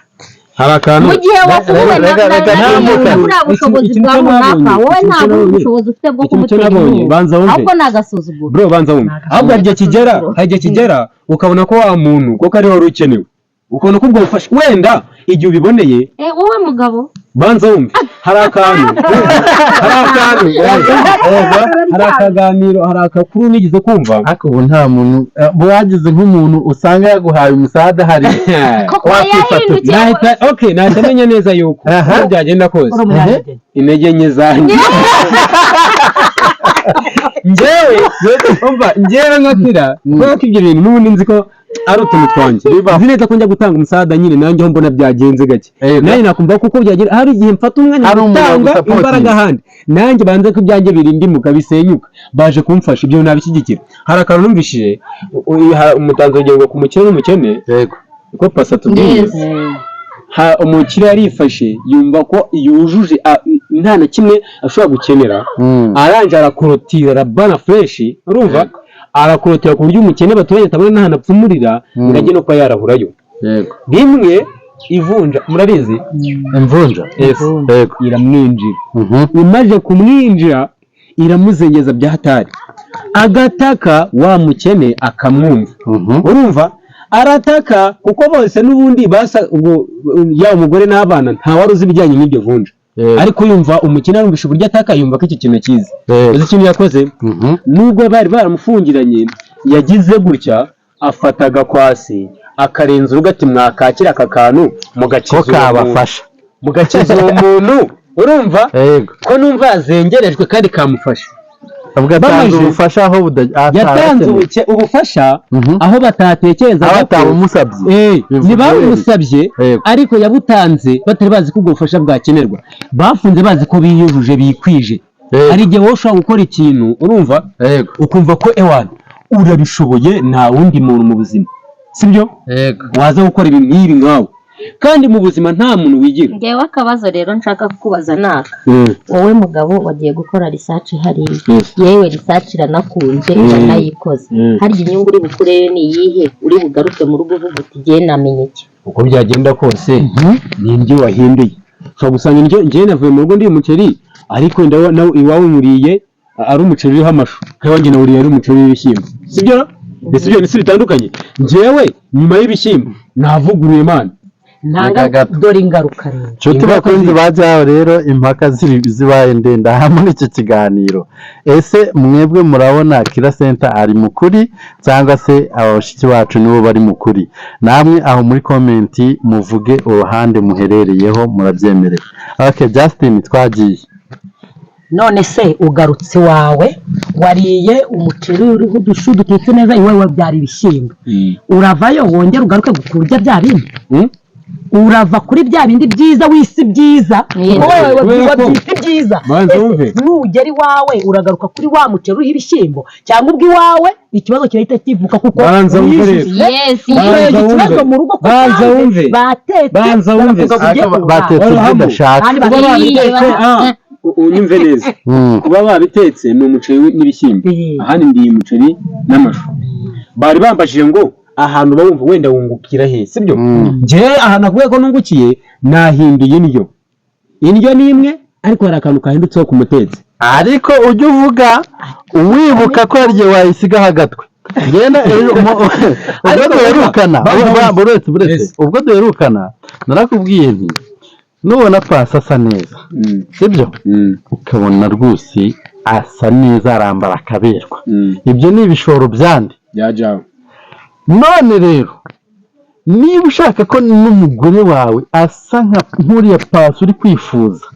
Hari akantu Mu gihe wakuwe na reka- reka na buriya bushobozi Ikintu bwa cyo runaka, nabonye, wowe ikintu nta cyo nabonye, bushobozi ufite bwo ikintu cyo kumutera nabonye, inkunga, banza wumve. ahubwo ni agasuzuguro. Bro, banza wumve, ahubwo hari igihe kigera, hari igihe kigera ukabona ko wa muntu koko ariwe wari ukenewe, ukabona ko ubwo bufasha wenda igihe ubiboneye. Eh, wowe mugabo. Banza wumve, hari akantu, hari akantu, hari akaganiro, hari akakuru nigeze kumva. Ariko ubu nta muntu wagize nk'umuntu usanga yaguhaye umusada hari Koko wakwifata. yahindukiye. Nahita, okay, nahita menya neza yuko uko byagenda kose Uri umunyantege. Intege nke zanjye njyewe, umva, njyewe nka Kira, kubera ko ibyo bintu n'ubundi nzi ko ari utuntu twanjye, nzi neza ko njya gutanga umusada nyine nanjye aho mbona byagenze gake, nanjye nakumva kuko byagera hari igihe mfata umwanya Hari umuntu gutanga wagusupportinga. imbaraga ahandi, nanjye banze ko ibyanjye birindimuka bisenyuka baje kumfasha, ibyo nabishyigikira. Hari akantu numvishije, umutanze urugero ngo ku mukene n'umukene, uko pasa tubwiye. Umukire yarifashe yumva ko yujuje nta na kimwe ashobora gukenera, arangije arakorotira, arabana fresh, urumva, arakorotira ku buryo umukene baturanye atabona n'ahantu apfumurira ngo ajye no kuba yarahurayo. Rimwe ivunja murabizi? Imvunja. Yes. Iramwinjira. Imaze kumwinjira iramuzengeza bya hatari, agataka, wa mukene akamwumva. Urumva arataka kuko bose n'ubundi basa, ubwo yaba umugore n'abana nta wari uzi ibijyanye n'iryo vunja. Ariko yumva umukene, arumvisha uburyo ataka, yumva ko iki kintu akizi. Uzi ikintu yakoze? Nubwo bari baramufungiranye, yagize gutya afata agakwasi akarenza urugo ati: "Mwakakira aka kantu Ko mugakiza uwo muntu." Kabafasha. Mugakiza uwo muntu, urumva, ko numva yazengerejwe kandi kamufasha. Avuga atanze Bamaze- ubufasha aho Yatanze ubufasha aho batatekerezaga aho ko batabumusabye. Bivuga ntibabumusabye, ariko yabutanze batari bazi ko ubwo bufasha bwakenerwa. Bafunze bazi ko biyujuje, bikwije. Hari igihe wowe ushobora gukora ikintu, urumva, ukumva ko ewana urabishoboye, nta wundi muntu mu buzima, sibyo, waza gukora ibintu nk'ibi nkawe, kandi mu buzima nta muntu wigira. Ngewe akabazo rero nshaka kukubaza ni aka: wowe mugabo wagiye gukora research hariya, yewe research iranakunze, uranayikoze, harya inyungu uri bukureyo ni iyihe? Uri bugaruke mu rugo uvuga uti: "Jye namenye iki?" Uko byagenda kose ni indyo wahinduye. Ushobora gusanga indyo njyewe navuye mu rugo ndi umuceri, ariko wenda nawe iwawe muriye ari umuceri uriho amashu, nk'iwanjye nawuriye ari umuceri w'ibishyimbo, sibyo? Ese ibyo si bitandukanye? Njyewe nyuma y'ibishyimbo navuguruye, man. Ntanga. Reka gato. Dore ingaruka rero. Nshuti bakunzi bajyaho rero, impaka zibaye ndende aha muri iki kiganiro. Ese mwebwe murabona Kira Center ari mu kuri, cyangwa se aba bashiki bacu nibo bari mu kuri? Namwe aho muri comment muvuge uruhande muherereyeho, murabyemerewe. Okay, Justin, twagiye. None se ugarutse iwawe, wariye umuceri uriho udushu dutetse neza, iwawe byari ibishyimbo, uravayo wongera ugaruke kurya bya bindi? Urava kuri bya bindi byiza wisi byiza, wowe Kubera ko- wabyita ibyiza. Banza Ese wumve. nugera iwawe uragaruka kuri wa muceri uriho ibishyimbo, cyangwa ubwo iwawe ikibazo kirahita kivuka kuko Banza wumve rero. wijijwe? Banza Uteje ikibazo wumve. mu rugo ko Banza hanze wumve. batetse, Banza wumve. baravuga ngo ugiye Ariko kuwuhaha. batetse ibyo Warahamu. udashaka. Kandi Kuba babitetse, unyumve neza, kuba babitetse ni umuceri n'ibishyimbo, ahandi ndiye umuceri n'amashu. Bari bambajije ngo ahantu uba wumva wenda wungukira he, sibyo? Njyewe ahantu nakubwiye ko nungukiye, nahinduye indyo. Indyo ni imwe, ariko hari akantu kahindutseho ku mutetsi. Ariko ujye uvuga wibuka ko hari igihe wayisigaho agatwe. Ngenda ejo ubwo duherukana, buretse, buretse, ubwo duherukana narakubwiye nti nubona Pasi asa neza, sibyo, ukabona rwose asa neza, arambara akaberwa, ibyo ni ibishoro byandi. Bya jawe. None rero niba ushaka ko n'umugore wawe asa nka nk'uriya Pasi uri kwifuza,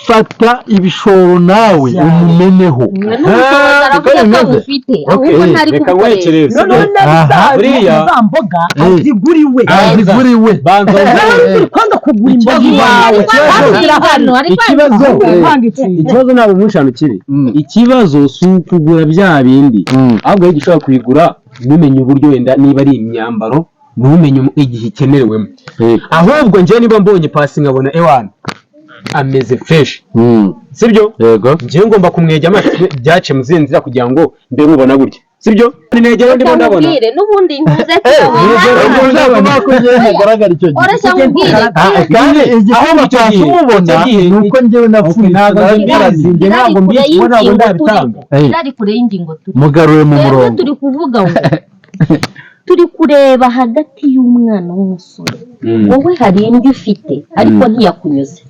fata ibishoro nawe umumeneho. N'ubushobozi aravuga ko bimeze. abufite, ahubwo ntari Reka kubukoresha. nkwekereze. Noneho Aha. Buriya- za mboga aziguriwe. Aziguriwe. Banza Nawe uri kwanga kugura imboga iwawe. Ikibazo, Kwanga ikintu. ikibazo ntabwo muri kiri. Ikibazo si ukugura bya bindi, ahubwo iyo ushobora kuyigura ntumenye uburyo, wenda niba ari imyambaro ntumenye igihe ikenerewemo. Ahubwo njyewe niba mbonye Pasi nkabona ewana ameze fresh, sibyo, njyewe ngomba kumwegera amaso byace mu zindi nzira kugira ngo mbe mubona gutya, sibyo? Negera ndimo ndabona. Nkubwire n'ubundi ntuze. Hagaragara icyo gihe. Oroshya nkubwire. Kandi igituma Ahubwo icyo Pasi gihe- umubona icyo gihe- ni uko njyewe napfuye. Ntabwo mbizi, njye ntabwo mbizi kuko ntabwo ndabitanga. Irari kure y'ingingo turi. Mugarure mu Twebwe murongo. turi kuvuga ngo turi kureba hagati y'umwana w'umusore. Wowe hari indyo ufite ariko ntiyakunyuze.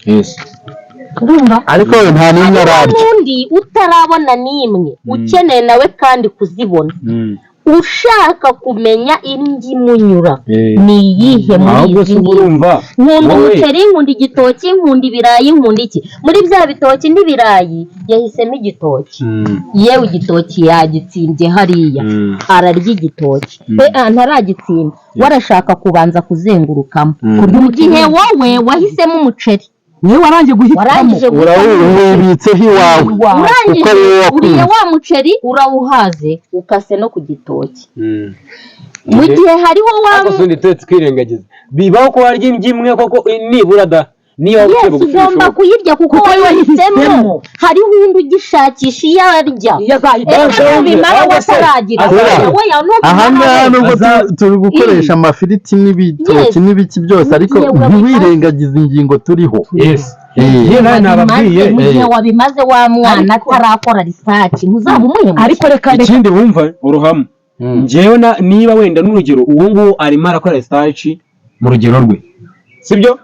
Urumva? Ariko we nta n'imwe Hariho ararya. n'undi utarabona n'imwe, ukeneye nawe kandi kuzibona, ushaka kumenya indyo imunyura ni iyihe muri Ahubwo izi se ubwo ngizi. Urumva Nkunda wowe- umuceri, nkunda igitoki, nkunda ibirayi, nkunda iki. Muri bya bitoki n'ibirayi yahisemo igitoki. Yewe, igitoki yagitsimbye hariya, ararya igitoki. Ntaragitsimba, we arashaka kubanza kuzengurukamo, mu gihe wowe wahisemo umuceri. Niwe warangije guhitamo. Warangije guhitamo umuceri. Wibitseho iwawe Urangije kuko ari wowe uriye wakunze. wa muceri urawuhaze, ukase no ku gitoki, mu gihe hariho wa Ariko si undi turetse twirengagiza, bibaho ko warya indyo imwe koko nibura da niyo waba uciye Yes, bugufi ugomba bishoboka. kuyirya kuko Kuko wayihisemo. wayihisemo. Hariho undi ugishakisha iyo arya. Iyo azahita. Ese nubimara Ahubwo se, wataragira Azahita. oya, Aha nubimara ngaha we. nubwo turi gukoresha amafiriti n'ibitoki n'ibiki byose, ariko Mu gihe wabimaze. ntiwirengagize ingingo turiho. Yes, yewe nawe nababwiye. Mu gihe wabimaze wa mwana atarakora research, ntuzaba umuhemukiye. Ariko reka reka. Ikindi wumva uruhamo, njyewe niba wenda n'urugero uwo nguwo arimo arakora research mu rugero rwe, sibyo,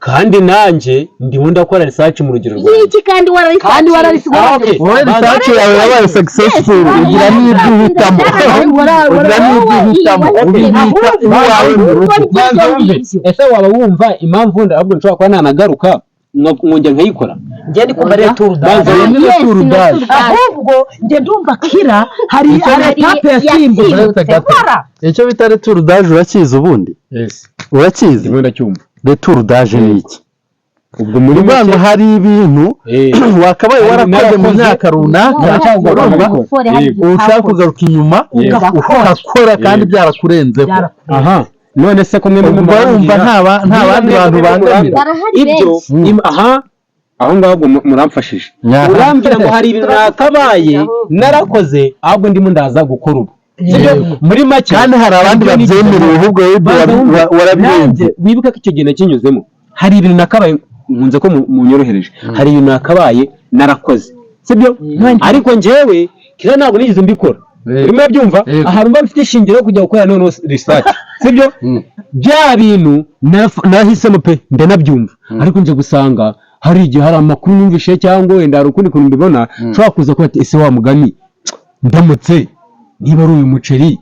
kandi nanjye ndimo ndakora research mu rugero rwanjye. Y'iki kandi wararisacinze? Kandi wararisi- Ah, okay. Wowe research yawe yabaye successful, ugira n'ibyo uhitamo, ugira n'ibyo uhitamo, ubibika iwawe mu rugo. Banza wumve, ese waba wumva impamvu wenda ahubwo nshobora kuba nanagaruka nkongera nkayikora? Njye ndi kumva rero Banza turudaje. wumve. Niyo turudaje. Ahubwo njye ndumva Kira hari étape yasimbutse. Uretse gato. Icyo bita retour d'âge urakizi ubundi? Yes. Urakizi? Ndimo ndacyumva. Retour d'âge ni iki? Ubwo muri Ni ngo hari ibintu wakabaye warakoze mu Narakoze. myaka runaka, Ndacyavuga urumva, ngo Yego. ushaka kugaruka inyuma ugakora kandi byarakurenzeho. Aha, none se ko mwe Ubwo wumva nta bandi bantu bangamira. Barahari ibyo benshi. Aha aho ngaho ubwo muramfashije. Nyaha. Urambwira ngo hari ibintu nakabaye narakoze, ahubwo ndimo ndaza gukora ubu, sibyo, muri make. Kandi hari abandi Ibyo ni babyemerewe, ahubwo wowe ibyo Banza wumve, warabirenze. nanjye wibuke ko icyo gihe nakinyuzemo, hari ibintu nakabaye, nkunze ko munyorohereje, hari ibintu nakabaye narakoze, sibyo, ariko njyewe Kira ntabwo nigeze mbikora. Urimo urabyumva? Yego. Ahantu mba mfite ishingiro yo kujya gukora noneho research, sibyo? Bya bintu nahisemo pe, ndanabyumva, ariko nje gusanga hari igihe hari amakuru numvishe, cyangwa wenda hari ukundi kuntu mbibona, nshobora kuza kuba ati: "Ese wa mugani, ndamutse niba ari uyu muceri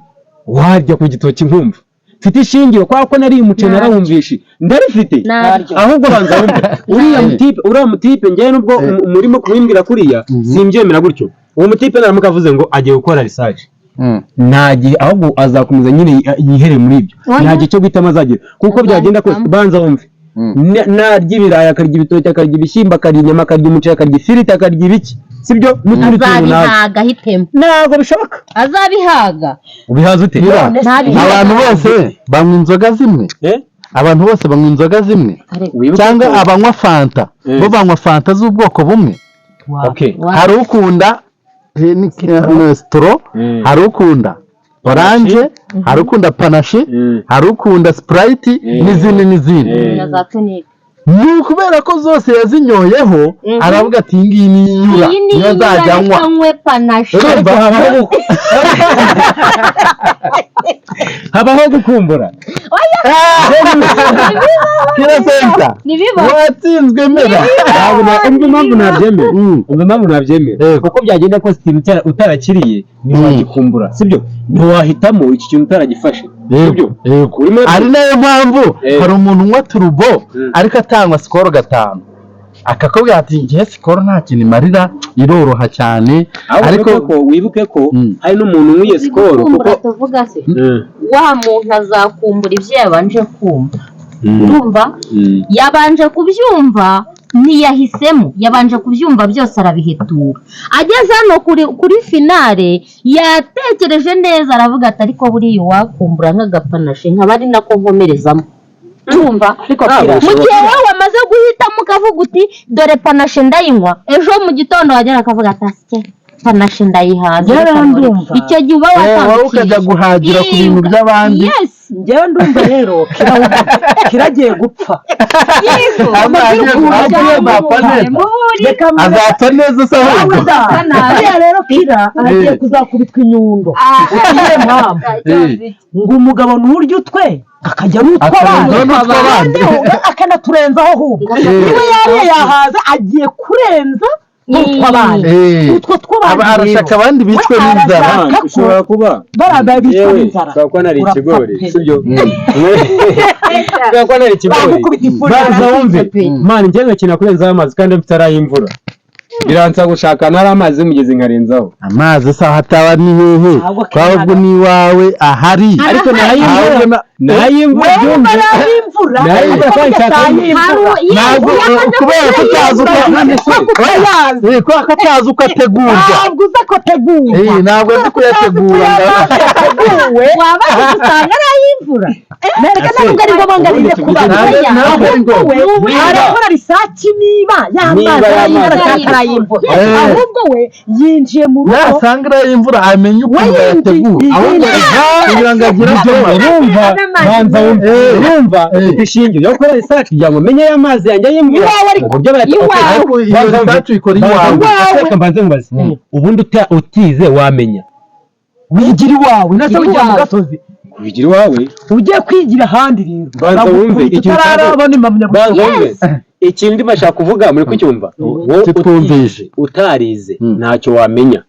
warya ku gitoki, nkumva mfite ishingiro kubera ko nariye umuceri, Naryo. narawumvishe, ndarifite." Naryo. Ahubwo banza wumve uriya mutipe, njyewe nubwo murimo kubimbwira kuriya, simbyemera gutyo. Uwo mutipe naramuka avuze ngo agiye gukora research, nta gihe, ahubwo azakomeza nyine yihere muri ibyo. Oya. Nta gihe cyo guhitamo azagira, kuko byagenda kose, Azahitamo. banza wumve, narya ibirayi, akarya ibitoki, akarya ibishyimbo, akarya inyama, akarya umuceri, akarya ifiriti, akarya ibiki, sibyo, n'utundi tuntu nawe Azabihaga ahitemo. Ntabwo bishoboka. Azabihaga. Ubihaza ute? Mira, Ntabihaga. abantu bose banywa inzoga zimwe? Eh? Abantu bose banywa inzoga zimwe? Wibuke Cyangwa abanywa Fanta, bo banywa Fanta z'ubwoko bumwe? Okay. Hari ukunda Straw, hari ukunda Orange, hari ukunda Panaché, hari ukunda Sprite, n'izindi n'izindi. Na za tonic. Ni ukubera ko zose yazinyoyeho, aravuga ati: "Iyi ngiyi ni inyura, Iyi ni niyo nzajya nywa." reka nywe Panaché. Urumva? Habaho gukumbura. Kira Center Ntibiba. watsinzwe mera. Ntabwo umva impamvu nabyemera. Umva impamvu nabyemera. Yego. Kuko byagenda kose, ikintu utarakiriye ntiwagikumbura, sibyo? Ntiwahitamo iki kintu utaragifashe, sibyo? Yego. Urimo Ari nayo mpamvu hari umuntu unywa Turbo, ariko atangwa Skol 5, akakubwira ati: "Ngiye Skol nta kintu imarira, iroroha cyane." Ariko Ariko ko wibuke ko hari n'umuntu unywiye Skol Gukumbura kuko tuvuga se, wa muntu azakumbura ibyo yabanje kumva. Urumva, yabanje kubyumva, ntiyahisemo, yabanje kubyumva byose arabihetura. Ageze hano kuri finale, yatekereje neza, aravuga ati: "Ariko buriya uwakumbura nk'agapanaché, nkaba ari nako nkomerezamo." Urumva, Ariko Ntabwo Kira, mu gihe wowe wamaze guhitamo ukavuga uti: "Dore Panaché ndayinywa," ejo mu gitondo wagera akavuga ati: "Asye, Panaché ndayihaze, Njyewe reka nkore." ndumva. Icyo gihe uba Wowe ukajya watandukiriye. guhagira ku bintu by'abandi. Yes. Njyewe ndumva rero kiragiye gupfa. Yego. Agiye azapfa neza. Reka Azapfa neza se ahubwo? Nawe da, buriya rero Kira agiye kuzakubitwa inyundo. Iyihe mpamvu? Ngo umugabo nturya utwe, akajya n'utw'abandi. Akarenzaho n'utw'abandi. Akanaturenzaho ahubwo. Niba yariye yahaza, agiye kurenza n'utw'abandi. Utwo tw'abandi Aba arashaka abandi bicwe We n'inzara. arashaka ko Ushobora kuba bariya bicwa yewe n'inzara. ushobora kuba nari Urapfa ikigori, pe. sibyo? Ushobora kuba nari ikigori. Bagukubita ifuni. Banza wumve, man, njye ngakina kurenzaho amazi kandi mfite ari ay'imvura, biransaba gushaka ntari amazi y'umugezi nkarenzaho. Amazi se aho ataba ni hehe? Ntabwo Twahubwo ni iwawe ahari. Ariko n'ay'imvura, Ahubwo n'ay'imvura, byumve. N'ay'imvura. N'ay'imvura kandi nshaka Hari Ntabwo kubera ko utazi uko kubera ko atazi uko ategurwa. Ntabwo uzi ko ategurwa. Ntabwo azi kuyategura. Ateguwe. Waba usanga ari ay'imvura. Nereka ntabwo ari ngombwa ngo arinde kubaza. Ntabwo ari ngombwa. Ahubwo we arakora research niba y'amazi Niba ay'imvura y'amazi. cyangwa atari ay'imvura. Eh. Ahubwo we yinjiye mu rugo. Nasanga ari ay'imvura, amenye ukuntu We bayategura, yinjiye. ahubwo kugira ngo agire Ibyo icyo urumva, banza wumve, urumva, Eh. ufite ishingiro yo gukora research kugira ngo umenye ya mazi yanjye y'imvura Iwawe ariko. uburyo Iwawe. Ariko iyo research uyikora iwawe. Reka mbanze mubaze, ubundi utize wamenya? Wigira iwawe, nase wigira mu Iwawe. gasozi? Kubigira iwawe. Ugiye kwigira ahandi rero, Banza wumve, bagukubita ikintu utararabona impamyabushobozi. Banza wumve ikintu ndimo bashaka kuvuga, muri kucyumva? Wowe Kitwumvishe. utize, utarize, ntacyo wamenya.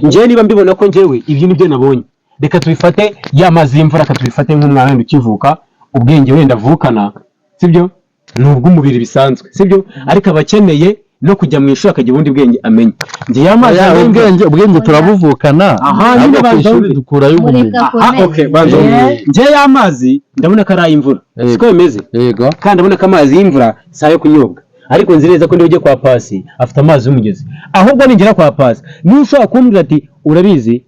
Njyewe niba mbibona ko njyewe ibyo nibyo nabonye, reka tubifate ya mazi y'imvura, reka tubifate nk'umwana wenda ukivuka, ubwenge wenda avukana, sibyo, ni ubw'umubiri bisanzwe, sibyo? Ariko aba akeneye no kujya mu ishuri akagira ubundi bwenge amenya. Njye ya mazi Oya, y'imvura ubwenge turabuvukana, Aha, nyine ahubwo ku banza ishuri wumve. dukurayo ubumenyi. Mureka Aha, okay, banza wumve. Njye ya mazi ndabona ko ari ay'imvura, siko bimeze? Yego. Kandi ndabona ko amazi y'imvura si ayo kunyobwa, ariko nzi neza ko niba ujye kwa Pasi afite amazi y'umugezi. Ahubwo ningera kwa Pasi, niba ushobora kumbwira ati: "Urabizi,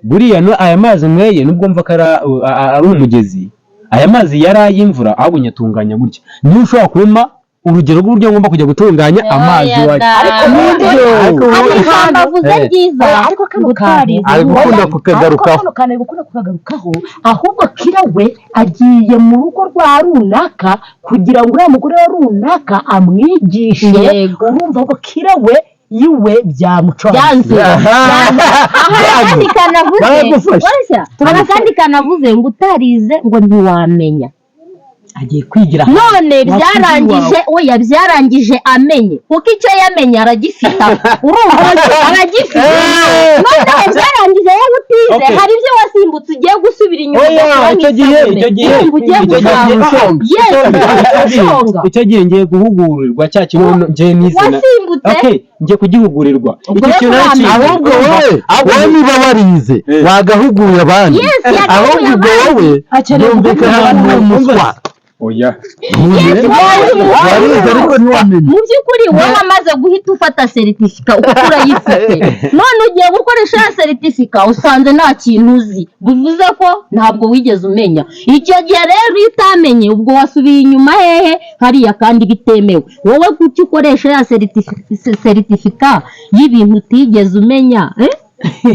buriya no aya mazi nyweye, nubwo mva ko ari umugezi, aya mazi yari ay'imvura, ahubwo nyatunganya gutya," niba ushobora kumpa urugero rw'uburyo ngomba kujya gutunganya amazi iwanjye. Ariko Nibyo. Hari ijambo avuze ryiza. Ariko kano kantu Utarize. Ari gukunda kukagarukaho. Ariko kano kantu ari gukunda kukagarukaho. Ahubwo Kira we agiye mu rugo rwa runaka kugira ngo uriya mugore wa runaka amwigishe. Yego. Urumva ko Kira we Iwe byamucanze. Byanze. Aha. Hari akandi kanavuze. Baragufashe. Oya, hari akandi kanavuze ngo utarize ngo ntiwamenya. Agiye kwigira. None Wakwigira. Byarangije, oya, byarangije amenye, kuko icyo yamenye aragifite, urumva aragifite. Noneho byarangije yewe utize, hari ibyo wasimbutse, ugiye gusubira inyuma Oya, ugakora icyo gihe, nk'isabune. icyo gihe, Urumva ugiye icyo gihe, gushonga, yes, ugiye gushonga. Icyo gihe ngiye guhugurirwa cya kintu ngiye nize Wasimbutse. Okay, ngiye kugihugurirwa. Ubwo Icyo rero kintu narakize. uramenya. Ahubwo wowe niba warize wagahuguye abandi. Yes, yagahuguye Ahubwo ubwo abandi. wowe Akeneye byumvikana guhugura ni umuswa. Oya. Warize ariko ntiwamenye. Mu by'ukuri wowe wamaze guhita ufata seritifika kuko urayifite, none ugiye gukoresha ya seritifika usanze nta kintu uzi, bivuze ko ntabwo wigeze umenya. Icyo gihe rero iyo utamenye, ubwo wasubiye inyuma hehe? Hariya, kandi bitemewe. Wowe kuki ukoresha ya seritifika y'ibintu utigeze umenya, eh?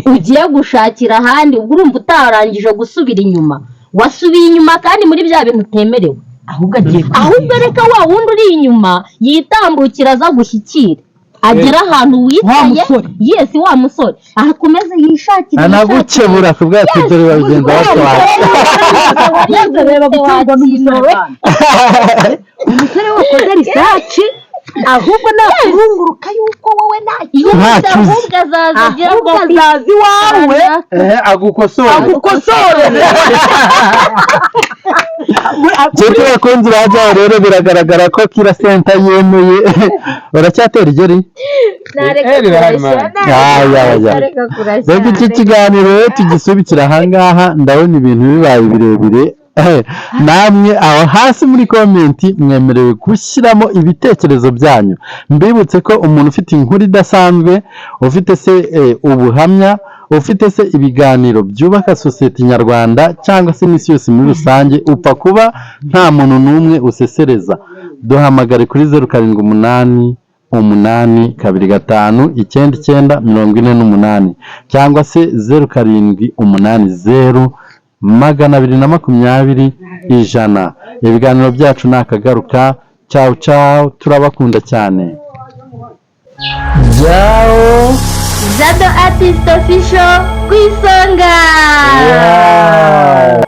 Ugiye gushakira ahandi, ubwo urumva utarangije gusubira inyuma, wasubiye inyuma kandi muri bya bintu utemerewe. Ahubwo agiye kwigira. Ahubwo reka wa wundi uri inyuma yitambukira, aza gushyikira, agera ahantu wicaye. Musore. Yes, wa musore akomeze yishakire, yishakire. Anagukebura ku bwato, dore babigenza batwara. Maze reba guterwa n'umusore kandi. Umusore wakoze research, ahubwo nakurunguruka yuko wowe nta Ntacyo uzi. Ahubwo azaza agira Ahubwo ngo azaza iwawe Agukosore. Agukosore. Nshuti bakunzi ba Jawo, rero biragaragara ko Kira Center yemeye. Uracyatera igeri? Nareka Eh, birahari, kurashya, man. Ya, ya, ya. nareka kurashya. Reka iki kiganiro rero tugisubikira ahangaha, ndabona ibintu bibaye birebire. Namwe aho hasi muri comment mwemerewe gushyiramo ibitekerezo byanyu. Mbibutse ko umuntu ufite inkuru idasanzwe, ufite se ubuhamya, ufite se ibiganiro byubaka sosiyete nyarwanda cyangwa se n'isi yose muri rusange, upfa kuba nta muntu n'umwe usesereza, duhamagare kuri 0788259948 cyangwa se 0780220100. Ibiganiro byacu ni akagaruka. Cawu cawu, turabakunda cyane. Jao. Jado Artist Official ku isonga. Yeah.